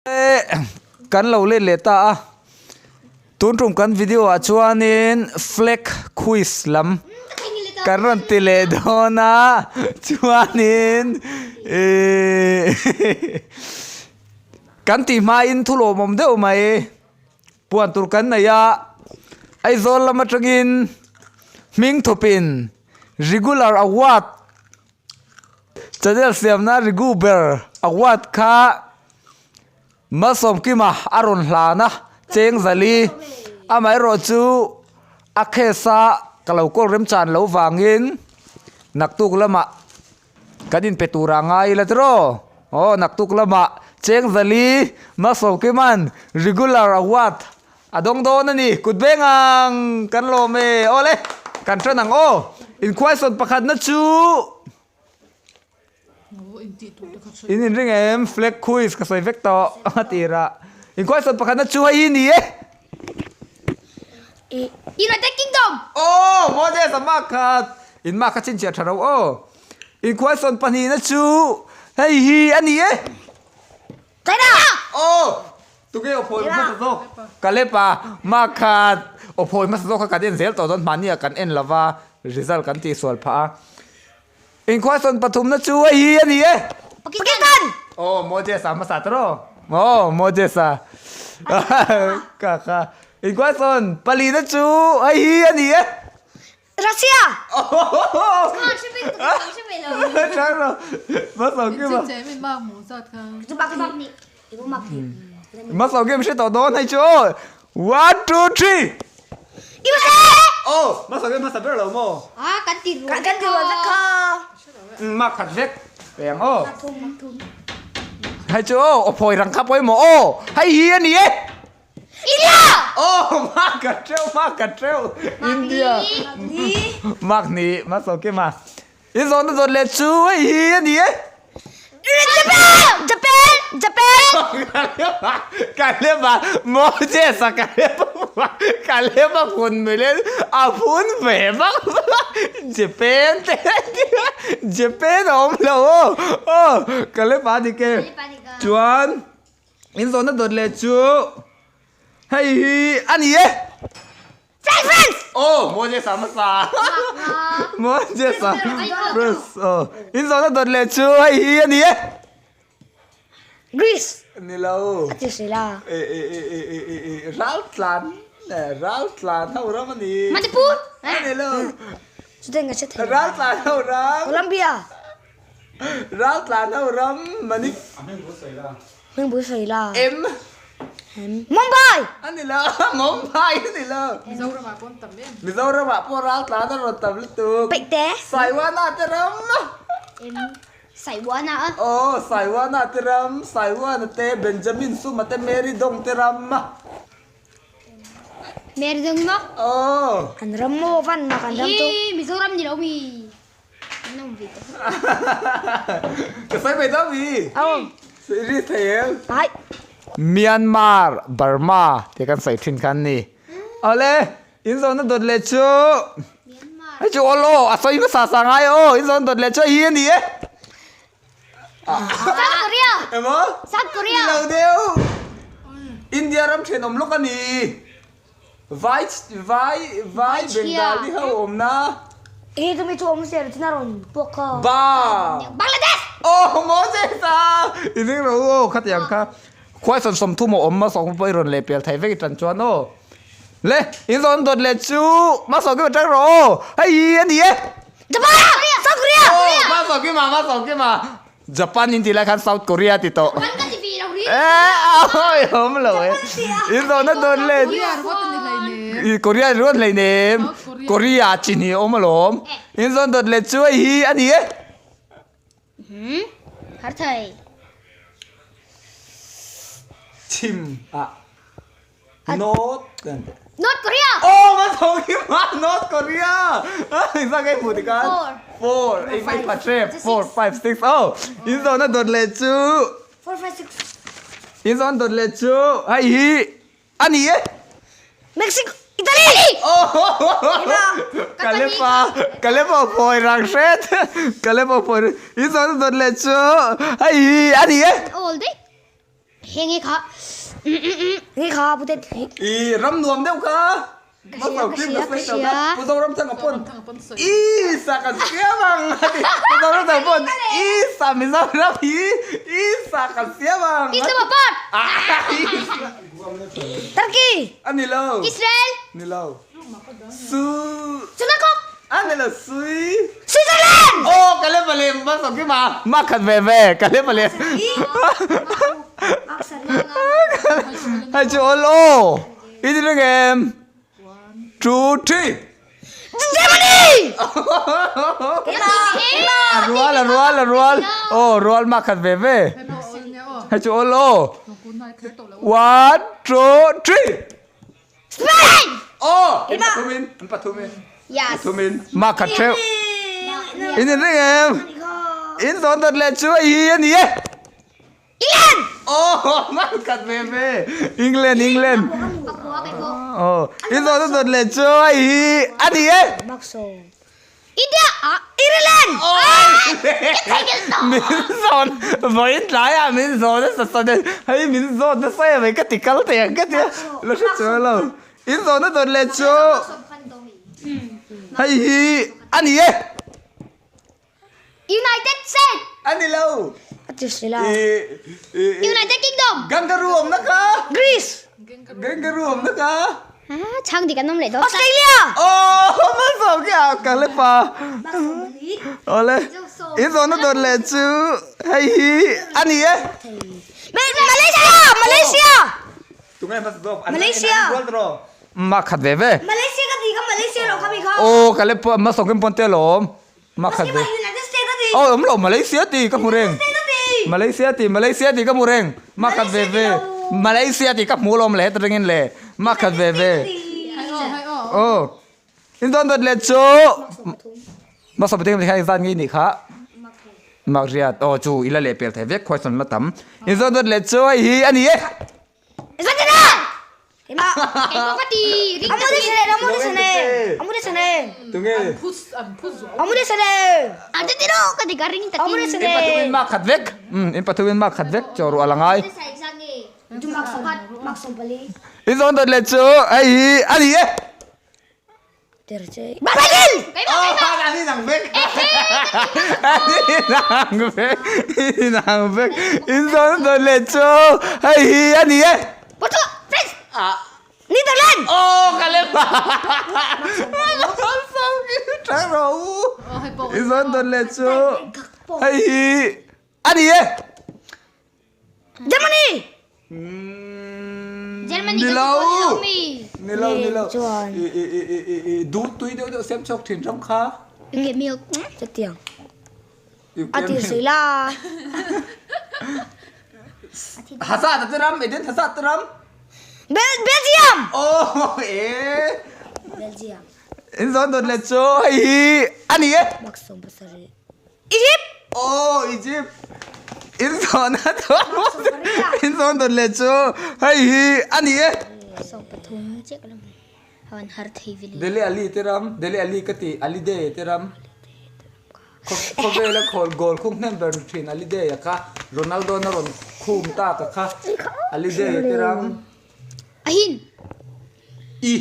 Kan lo let leh ta a, tun tum kan video ah chuanin flag quiz lam kan rawn ti leh dawn a, chuanin ihh kan tih hmain thu lawmawm deuh mai puan tur kan nei a, Aizawl lam atangin hming thawpin regular award Channel siamna rigu ber award kha Malsawmkima a rawn hlan a, cheng zali. Amaherawh chu a case a ka lo call remchan lo vangin naktuk lamah kan inpe tura ngai ila tiraw? Aw naktuk lamah cheng zali Malsawmkima'n regular award A dawng dawn a ni, kut veng ang kan lawm e, awle kan tan ang aw, inquestion pakhatna chu in inring em, flag quiz ka sawi vek tawh a tirah, inquestion pakhatna chu hei hi ni e. United Kingdom! Aw, Moses a mark khat, in mark kha chhinchhiah tha ro aw, inquestion pahnihna chu hei hi a ni e. China! Aw! Tunge aw phawi hmasa zawk? Kalep-a mark khat aw phawi hmasa zawk kha kan en zel tawh dawn hmahni ah kan en lova result kan tihsual phah a. Inquestion pathumna chu hei hi a ni e. Pakistan! Aw Moses-a hmasa ta rawh. Aw Moses-a ka kha. Inquestion palina chu hei hi a ni e. Russia! Masau game hre tawh dawn hei chu aw. One two three. USA! Aw, Masau game hmasa ber lo maw? Ah, kan ti rual kan ti rual vek kha. Mark khat vek peng aw. Hei chu aw, aw phawi rang kha pawimawh aw. Hei hi a ni e. India! Oh, mak ka treuh, mak ka treuh. India. Mak ni, mak so ke ma. In zawn na zawt leh chu hei hi a ni e. Japan! Japan! Japan! Ka lema Moses a ka lema ka lema phun mai le a phun ve vak Japan te Japan a awm lo aw. Aw, ka lema dik e. Chuan In zawhna dawt leh chu hei hi a ni e. France! Aw, Moses a hmasa. Moses a France. Aw, in zawhna dawt leh chu hei hi a ni e. Greece. Ni lo. A ti si la. E e e e e e e ral tlan ral tlan ho ram a ni. Manipur. A ni lo. Chuteng ka hre thei. Ral tlan ho ram. Colombia. Ral tlan ho ram Manik. Hming bul sawi la. M. Mumbai! A ni lo, Mumbai a ni lo. Mizoram ah pawh an tam em. Mizoram ah pawh ral tlan a rawn tam lutuk. Peihte. Saiwana te ram. M. Saiwana a. Aw, Saiwana te ram, Saiwana te, Benjamin Suma te, Mary Dong te ram. Mary Dong maw? Aw. An ram maw van mak an ram chu. Hi Mizoram ni lo mi. Ka sawi mai dawn mi? Aw. Ri thei em? Ai. Myanmar, Burma tih kan sawi thin kha an ni. Awle, in zawn na dawt leh chu hei chu aw law a sawi hmasa sa ngai aw, in zawn dawt leh chu hei hi a ni e. South Korea. Emaw? South Korea. Ni lo deuh. India ram thenawm lawk a ni. Vai vai vai Bengali ho awmna. Hi tumi chu awm ser china rawn puak kha. Ba. Bangladesh. Oh Moses a. I ring ro aw khatiang kha. Khuai sawn 30 a awm a sawm pawh i rawn leh pel thei vek i tan chuan aw. Le in zawn dawt leh chu Masawkima tang rawh aw. Hei hi a ni e. Japan! South Korea! Oh Masawkima Masawkima. Japan in tih lai khan South Korea ti tawh. Japan ka ti ve lo ri. Eh awi awm lo e. In zawhna dawn le. Korea ruat a ni hleinem. Korea ruat hleinem. Korea chin hi a awm alawm. In zawn dawt le chu hei hi a ni e. Hmm har thei. Chim ah. North North Korea! Oh, ma tho hi ma North Korea. Ai sa cái hmu tikhan. 4 4 ei mai pa tre 4 5 6 oh. In zawn na dawt leh chu. 4 5 6. In zawn dawt leh chu hei hi a ni e. Mexico Italy! Oh! Kalepa Kalepa phawi rang hret. Kalepa phawi in zawn na dawt leh chu hei hi a ni e. All day. Heng hi kha Nge kha pute I ram nuam deuh kha. Ka hria ka hria ka hria. Pu Zoramthanga pawn I sa kan siam ang a ti. Pu Zoramthanga pawn I sa Mizoram hi I sa kan siam ang. Islamabad. Turkey. A ni lo. Israel. Ni lo. Su. Sunakok. A ni lo Sui. Switzerland. Aw ka le pale ma sawm khi ma. Ma khat ve ve ka le pale. Hei chu awl aw. I ti reng em? 2 3 Germany. A rual a rual a rual. Aw rual ma khat ve ve. Hei chu awl aw. 1 2 3 Spain. Aw in pathumin in pathumin. Yes. Pathumin ma khat theuh. In in ring em? In zawn dawt leh chu a hi a ni e. England. Aw ma khat ve ve. England England. Aw in zawn dawt leh chu a hi a ni e. India. Ireland. Min zawn vawiin tlaiah min zawn nasa sawn e hei min zawn nasa em mai ka ti kal thei ang ka tia la hre chuang lo. In zawn dawt leh chu hei hi a ni e. United States. A ni lo. A ti si la. United Kingdom. Kangaroo awmna kha. Greece. Kangaroo awmna kha. Ah, chhang dik an awm leh dawn. Australia. Oh, hmasawm khi a ka le pa. Awle. In zawhna dawt leh chu hei hi a ni e. Malaysia! Malaysia! Tunge hmasa zawk? Malaysia! Ma khat ve ve. Malaysia ka ti kha Malaysia lo kha mi kha. Aw ka le pa hmasawm khi pawn te alawm. Ma khat ve. United States a ti. Aw awm lo Malaysia ti ka hmu reng. United States a ti. Malaysia ti Malaysia ti ka hmu reng. Ma khat ve ve. Malaysia ti ka hmu alawm le heta ringin le. Ma khat ve ve. Aw. In dawn dawt leh chu hmasa pathum te khan exam ngei nih kha mak riat aw chu ila leh pel thei vek question la tam in zawn dawt leh chu hei hi a ni e. In pathumin mak khat vek in pathumin mak khat vek chaw ruah la ngai. In zawn dawt leh chu hei hi a ni e. In zawn dawt leh chu hei hi a ni e. In zawn dawt leh chu hei hi a ni e. Germany! Germany Ni kan lo. ti lo mi. Ni lo, ni lo. Chuan. I i i i i i duh tui deuh deuh siam chhuak thin ram kha. Nge milk. Chutiang. You A can ti sui la. Hazard te ram, Eden Hazard te ram. Bel Belgium! Oh, e. Belgium. In zawn dawt leh chu hei hi a ni e. Mak 70. Egypt! Aw Egypt! In zawn a in zawn dawt leh chu hei hi a ni e. Dele Ali te ram, Dele Ali ka ti, Ali Day te ram. Khawvela khawl goal khung hnem ber thin Ali Day a kha, Ronaldo na rawn khum tak a kha, Ali Day te ram. Ahin! I.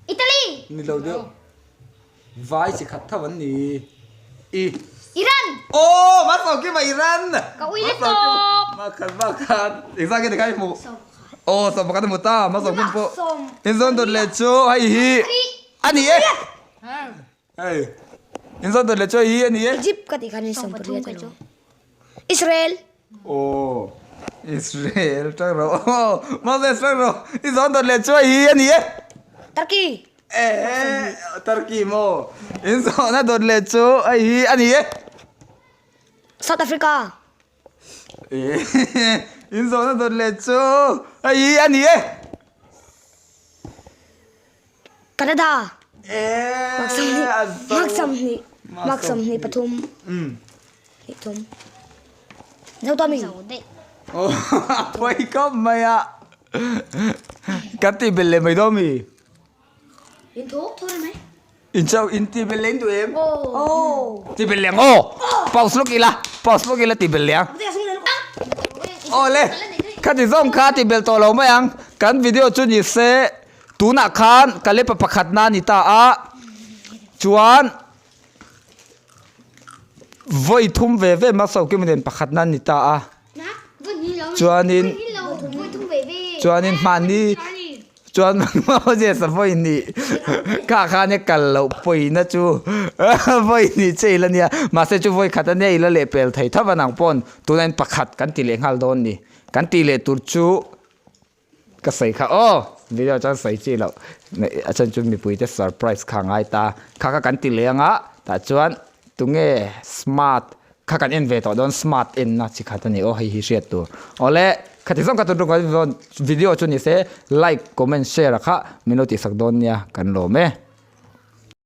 Italy! Ni lo deuh. Vai chi khat tho an ni. I. Iran! Aw, ma sawm kim a Iran! Ka ui le tawp! Ma khat, ma khat. Engzah nge tikha i hmuh? Aw, sawm pakhat a hmu ta, ma sawm kim pawh. In zawn dawt leh chu hei hi a ni e. Hei. In zawn dawt leh chu hei hi a ni e. Egypt ka tih khan in 18 a lo. Israel! Aw, Israel tang rawh. Aw, Moses tang rawh. I zawn dawt leh chu hei hi a ni e. Turkey! Eh, Turkey maw? In zawhna dawt leh chu hei hi a ni e. South Africa. Eh, in zawhna dawt leh chu hei hi a ni e. Canada. Eh, Mak 20, a zo. mak 20, mak 23. Hnih thum. Zo ta mi. Zo daih. Aw, a pawi khawp mai a. Kan tih belh leh mai dawn mi? In thawk thawk mai. In chau in tih belh leh in duh em? Aw. Tih belh leh ang aw. Pause lawk ila, pause lawk ila tih belh leh ang. Aw le. Khati zawng kha ti belh tawh lo mai ang. Kan video chu ni se tunah khan Kalepa pakhatna a ni ta a, chuan vawi thum ve ve Malsawmkima nen pakhatna a ni ta a. Chuanin chuanin hmanni chuan Moses a vawi hnih kha khan e kal loh pawina chu vawi hnih che ila nia mahse chu vawi khat ania ila leh pel thei tho a nang pawn tunah hian pakhat kan ti leh nghal dawn ni kan tih leh tur chu Ka sawi kha aw video chuan sawi chi loh a chhan chu mipui te surprise kha a ngai ta kha kha kan ti leh anga tah chuan tunge smart kha kan en ve tawh dawn smart en na chi khat a ni aw hei hi hriat tur awle khati zawng kha tun video chu ni se like comment share a kha min lo tihsak dawn nia kan lawm e.